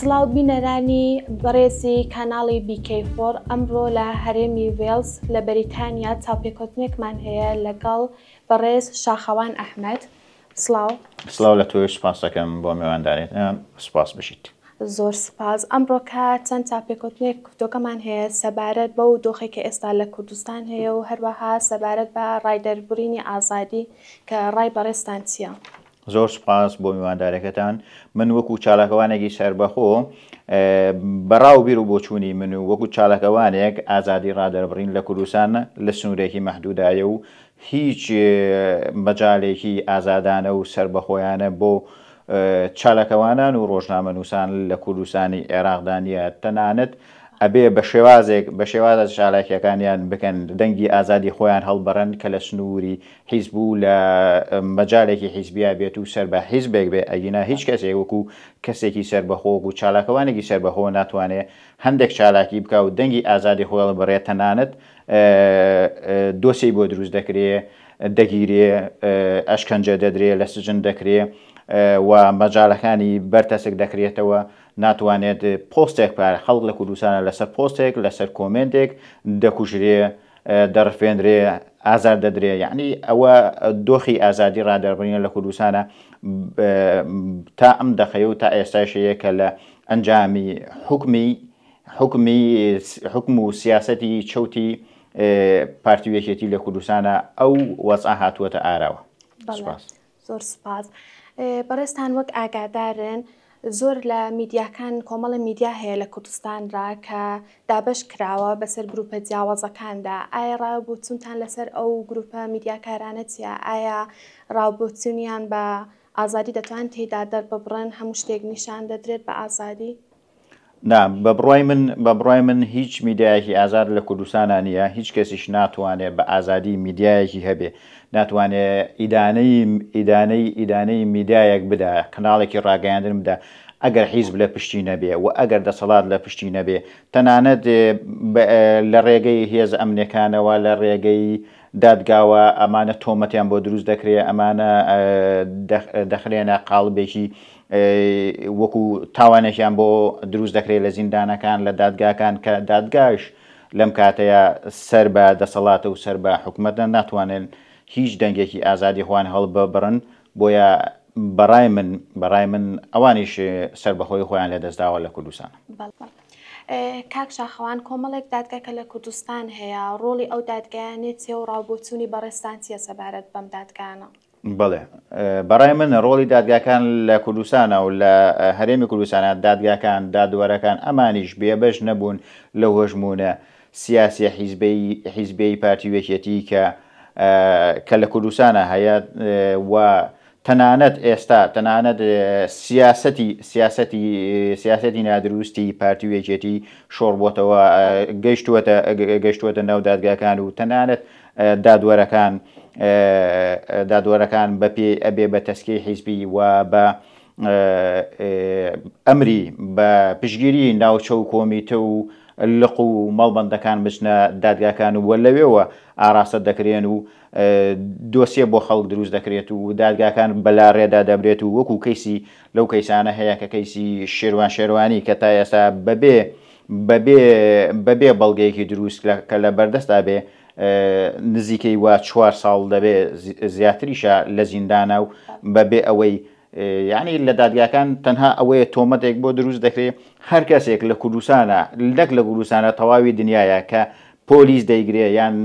سڵاو بینەرانی بەڕێزی کاناڵی BK4، ئەمڕۆ لە هەرێمی وێڵز لە بەریتانیا چاوپێکەوتنێکمان هەیە لەگەڵ بەڕێز شاخەوان ئەحمەد. سڵاو. سڵاو لە تۆش، سوپاس دەکەم بۆ مێوانداریت. سوپاس بژیت. زۆر سوپاس. ئەمڕۆکە چەند چاوپێکەوتنێک گفتۆگەمان هەیە سەبارەت بەو دۆخێک کە ئێستا لە کوردستان هەیە و هەروەها سەبارەت بە ڕایدەربڕینی ئازادی کە ڕای بەڕێزتان چییە؟ زۆر سوپاس بۆ میواندارەکەتان. من وەکو چالاکەوانێکی سەربەخۆ بەڕا و بیر و بۆچوونی من و وەکو چالاکەوانێک ئازادی ڕادەربڕین لە کوردستان لە سنوورێکی مەحدودایە و هیچ مەجالێکی ئازادانە و سەربەخۆیانە بۆ چالاکەوانان و ڕۆژنامەنووسان لە کوردستانی عێراقدا نییە. تەنانەت ئەبێ بە شێوازێک بە شێوازە چالاکیەکانیان بکەن، دەنگی ئازادی خۆیان هەڵبڕن کە لە سنووری حیزب و لە مەجالێکی حیزبیا بێت و سەر بە حیزبێک بێ، ئەگینا هیچ کەسێک وەکو کەسێکی سەربەخۆ وەکو چالاکەوانێکی سەربەخۆ ناتوانێ هەندێک چالاکی بکا و دەنگی ئازادی خۆی هەڵبڕێ، تەنانەت دۆسێی بۆ دروست دەکرێ، دەگیرێ، ئەشکەنجە دەدرێ، لە سجن دەکرێ و مەجالەکانی بەرتەسک دەکرێتەوە، ناتوانێت پۆستێک بکات، خەڵک لە کوردستانە لەسەر پۆستێک، لەسەر کۆمێنتێک دەکوژرێ، دەڕفێنرێ، ئازار دەدرێ، یەعنی ئەوە دۆخی ئازادی ڕادەربڕینە لە کوردستانە تا ئەم دەقەیە و تا ئێستاش هەیە کە لە ئەنجامی حوکمی حوکمی حوکم و سیاسەتی چەوتی پارتی و یەکێتی لە کوردستانە ئەو وەزعە هاتووەتە ئاراوە. سوپاس. زۆر سوپاس. بەڕێزتان وەک ئاگادارن زۆر لە میدیاکان کۆمەڵە میدیا هەیە لە کوردستاندا کە دابەش کراوە بەسەر گروپە جیاوازەکاندا، ئایا ڕاوبۆچونتان لەسەر ئەو گروپە میدیاکارانە چیە؟ ئایا ڕاوبۆچونیان بە ئازادی دەتوان تێیدا دەرببڕن؟ هەموو شتێک نیشان دەدرێت بە ئازادی؟ نا، بە بڕوای من، بە بڕوای من هیچ میدیایەکی ئازاد لە کوردستانا نییە، هیچ کەسیش ناتوانێ بە ئازادی میدیایەکی هەبێ، ناتوانێ ئیدانەی ئیدانەی ئیدانەی میدیایەک بدا، کەناڵێکی ڕاگەیاندن بدا، ئەگەر حیزب لە پشتی نەبێ و ئەگەر دەسەڵات لە پشتی نەبێ، تەنانەت لە ڕێگەی هێزە ئەمنیەکانەوە، لە ڕێگەی دادگاوە ئەمانە تۆمەتیان بۆ دروست دەکرێ، ئەمانە دەخرێنە قاڵبێکی وەکو تاوانێکیان بۆ دروست دەکرێت لە زیندانەکان لە دادگاکان کە دادگاش لەم کاتەیە سەر بە دەسەڵاتە و سەر بە حکومەتە ناتوانن هیچ دەنگێکی ئازادی خۆیان هەڵببڕن بۆیە بەڕای من بەڕای من ئەوانیش سەربەخۆی خۆیان لەدەستداوە لە کوردستان. کاک شاخەوان کۆمەڵێک دادگا کە لە کوردستان هەیە ڕۆڵی ئەو دادگایانە چیە و ڕاوبۆچوونی بەڕێزتان چیە سەبارەت بەم دادگانە؟ بەڵێ بەڕای من ڕۆڵی دادگاکان لە کوردستانە و لە هەرێمی کوردستانە دادگاکان دادوەرەکان ئەمانیش بێبەش نەبوون لەو هەژموونە سیاسیە حیزبەی حیزبەی پارتی و یەکێتی کە کە لە کوردستانە هەیە و تەنانەت ئێستا تەنانەت سیاسەتی سیاسەتی سیاسەتی نادروستی پارتی و یەکێتی شۆڕبووەتەوە گەیشتووەتە گەیشتووەتە ناو دادگاکان و تەنانەت دادوەرەکان دادوەرەکان بە پێی ئەبێ بە تەسکیەی حیزبی و بە ئەمری بە پشگیری ناوچە و کۆمیتە و لق و مەڵبەندەکان بچنە دادگاکان و لەوێوە ئاراستە دەکرێن و دۆسیە بۆ خەڵک دروست دەکرێت و دادگاکان بەلاڕێدا دەبرێت و وەکو کەیسی لەو کەیسانە هەیە کە کەیسی شێروان شێروانی کە تا ئێستا بەبێ بەبێ بەبێ بەڵگەیەکی دروست کە لە بەردەستا بێ نزیکەی وا چوار ساڵ دەبێ زیاتریشە لە زیندانە و بەبێ ئەوەی یعنی لە دادگاکان تەنها ئەوەیە تۆمەتێک بۆ دروست دەکرێ هەر کەسێک لە کوردستانە لەک لە کوردستانە تەواوی دنیاە کە پۆلیس دەیگرێ یان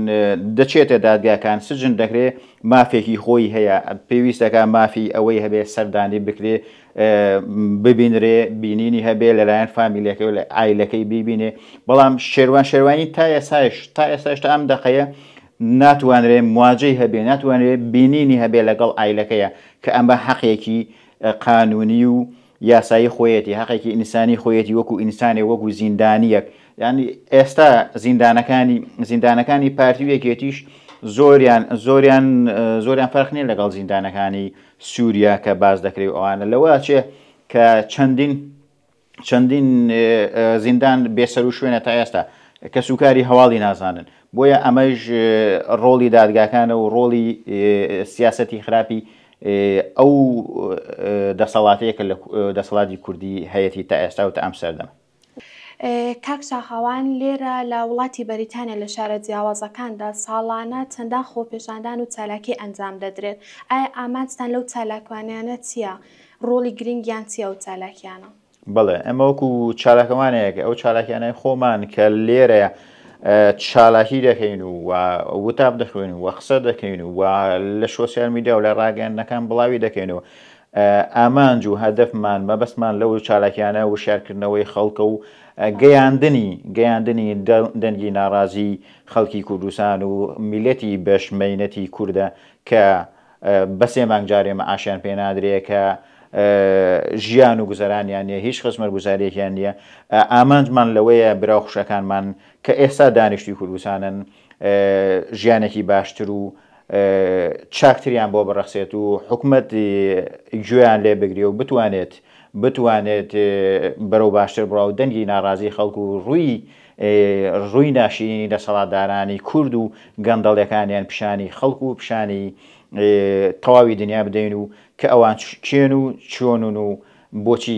دەچێتە دادگاکان سجن دەکرێ مافێکی خۆی هەیە پێویستەکە مافی ئەوەی هەبێ سەردانی بکرێ ببینرێ بینینی هەبێ لەلایەن فامیلەکەی و عایلەکەی بیبینێ بەڵام شێروان شێروانی تا ئێسایش تا ئێستاش تا ئەم دەقەیە ناتوانرێ مواجەی هەبێ ناتوانرێ بینینی هەبێ لەگەڵ عایلەکەیە کە ئەمە حەقێکی قانونی و یاسایی خۆیەتی حەقێکی ئینسانی خۆیەتی وەکو ئینسانێک وەکو زیندانیەک یعنی ئێستا زیندانەکانی زیندانەکانی پارتی و یەکێتیش زۆریان زۆریان زۆریان فەرق نییە لەگەڵ زیندانەکانی سووریا کە باس دەکرێت و ئەوانە لەوە ئەچێ کە چەندین چەندین زیندان بێسەر و شوێنە تا ئێستا کەسوکاری هەواڵی نازانن بۆیە ئەمەش ڕۆڵی دادگاکانە و ڕۆڵی سیاسەتی خراپی ئەو دەسەڵاتەیە کە لە دەسەڵاتی کوردی هەیەتی تا ئێستا و تا ئەم سەردەمە. کاک شاخەوان لێرە لە وڵاتی بەریتانیا لە شارە جیاوازەکاندا ساڵانە چەندان خۆپێشاندان و چالاکی ئەنجام دەدرێت، ئایا ئامانجتان لەو چالاکوانیانە چییە؟ ڕۆڵی گرنگیان چییە ئەو چالاکیانە؟ بەڵێ ئێمە وەکو چالاکەوانێک ئەو چالاکیانەی خۆمان کە لێرە چالاکی دەکەین و وتاب دەخوێن و قسە دەکەین و لە شۆسیال میدیا و لە ڕاگەیاندنەکان بڵاوی دەکەین و ئامانج و هەدەفمان مەبەستمان لەو چالاکیانە وشیارکردنەوەی خەڵکە و گەیاندنی گەیاندنی دەنگی ناڕازی خەڵکی کوردستان و میلەتی بەش مەینەتی کوردە کە بە سێ مانگ جارێ مەعاشیان پێ نادرێ کە ژیان و گوزەرانیان نییە هیچ خزمەتگوزاریەکیان نییە ئامانجمان لەوەیە برا و خوشەکانمان کە ئێستا دانیشتوی کوردستانن ژیانێکی باشتر و چاکتریان بۆ بڕەخسێت و حکومەت گوێیان لێ بگرێ و بتوانێت بتوانێت بەرەو باشتر بڕا و دەنگی ناڕازی خەڵک و ڕووی ڕووی ناشرینی دەسەڵاتدارانی کورد و گەندەڵیەکانیان پیشانی خەڵک و پیشانی تەواوی دنیا بدەین و کە ئەوان کێن و چۆنن و بۆچی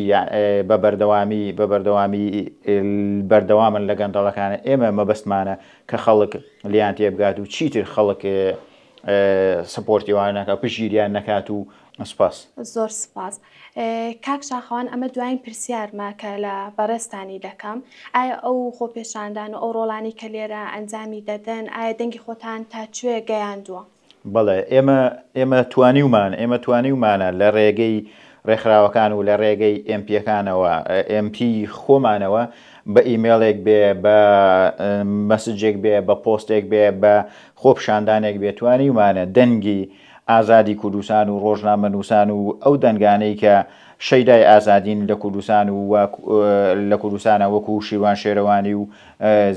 بە بەردەوامی بە بەردەوامی بەردەوامن لە گەندەڵەکان ئێمە مەبەستمانە کە خەڵک لیان تێبگات و چیتر خەڵک سپۆرتی وان نەکات پشتگیریان نەکات و سپاس. زۆر سپاس کاک شاخەوان ئەمە دواین پرسیارمە کە لە بەڕێزتانی دەکەم ئایا ئەو خۆپێشاندان و ئەو ڕۆڵانی کە لێرە ئەنجامی دەدەن ئایا دەنگی خۆتان تا کوێ گەیاندووە؟ بەڵێ ئێمە ئێمە توانیومان ئێمە توانیومانە لە ڕێگەی ڕێکخراوەکان و لە ڕێگەی ئێمپیەکانەوە ئێمپی خۆمانەوە بە ئیمێڵێک بێ بە مەسجێک بێ بە پۆستێک بێ بە خۆپیشاندانێک بێ توانیومانە دەنگی ئازادی کوردستان و ڕۆژنامەنووسان و ئەو دەنگانەی کە شەیدای ئازادین لە کوردستان و لە کوردستانە وەکو شیروان شێرەوانی و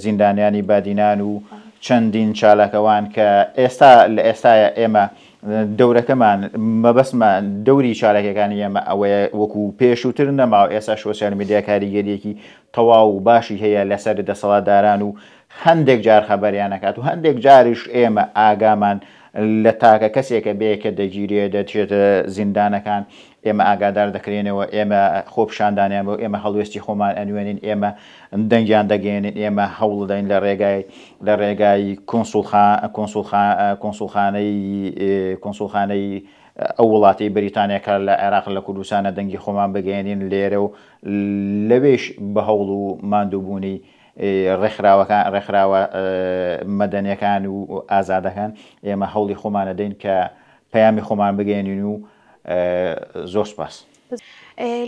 زیندانیانی بادینان و چەندین چالاکەوان کە ئێستا لە ئێستایا ئێمە دەورەکەمان مەبەستمان دەوری چالاکیەکانی ئێمە ئەوەیە وەکو پێشووتر نەماوە ئێستا شۆسیال میدیا کاریگەریەکی تەواو و باشی هەیە لەسەر دەسەڵاتداران و هەندێک جار خەبەریان ئەکات و هەندێک جاریش ئێمە ئاگامان لە تاکە کەسێکە بێ کە دەگیرێ دەچێتە زیندانەکان ئێمە ئاگادار دەکرێنەوە ئێمە خۆپیشاندانیان بۆ ئێمە هەڵوێستی خۆمان ئەنوێنین ئێمە دەنگیان دەگەێنین ئێمە هەوڵدەین لە ڕێگای لە ڕێگای کونسوڵخا کونسوڵخا کونسوڵخانەی کونسوڵخانەی ئەو وڵاتەی بەریتانیا کە لە عێراق لە کوردستانە دەنگی خۆمان بگەێنین لێرە و لەوێش بە هەوڵ و ماندووبوونی ڕێکخراوەکان ڕێکخراوە مەدەنیەکان و ئازادەکان ئێمە هەوڵی خۆمان ئەدەین کە پەیامی خۆمان بگەیەنین و زۆر سوپاس.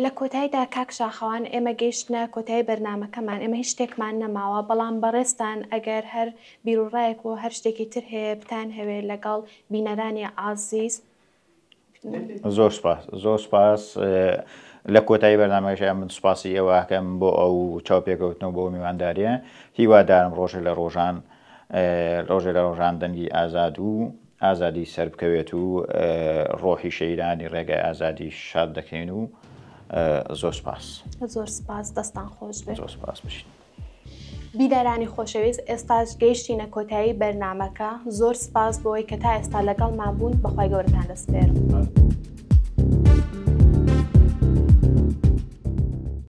لە کۆتاییدا کاک شاخەوان ئێمە گەیشتنە کۆتایی بەرنامەکەمان ئێمە هیچ شتێکمان نەماوە بەڵام بەڕێزتان ئەگەر هەر بیروڕایەک و هەر شتێکی تر هەیە بتانهەوێ لەگەڵ بینەرانی ئازیز زۆر سپاس زۆر سپاس لە کۆتایی بەرنامەکەش من سپاسی ئێوە ئەکەم بۆ ئەو چاوپێکەوتنەوە بۆ میوانداریە هیوادارم ڕۆژێ لە ڕۆژان ڕۆژێ لە ڕۆژان دەنگی ئازاد و ئازادی سەر بکەوێت و ڕۆحی شەیرانی ڕێگای ئازادی شاد دەکەین و زۆر سپاس زۆر سپاس دەستان خۆش بێت زۆر سپاس بشین بینەرانی خۆشەویست ئێستاش گەیشتینە کۆتایی بەرنامەکە زۆر سپاس بۆی کە تا ئێستا لەگەڵمان بوون بەخوای گەورەتان دەسپێرم.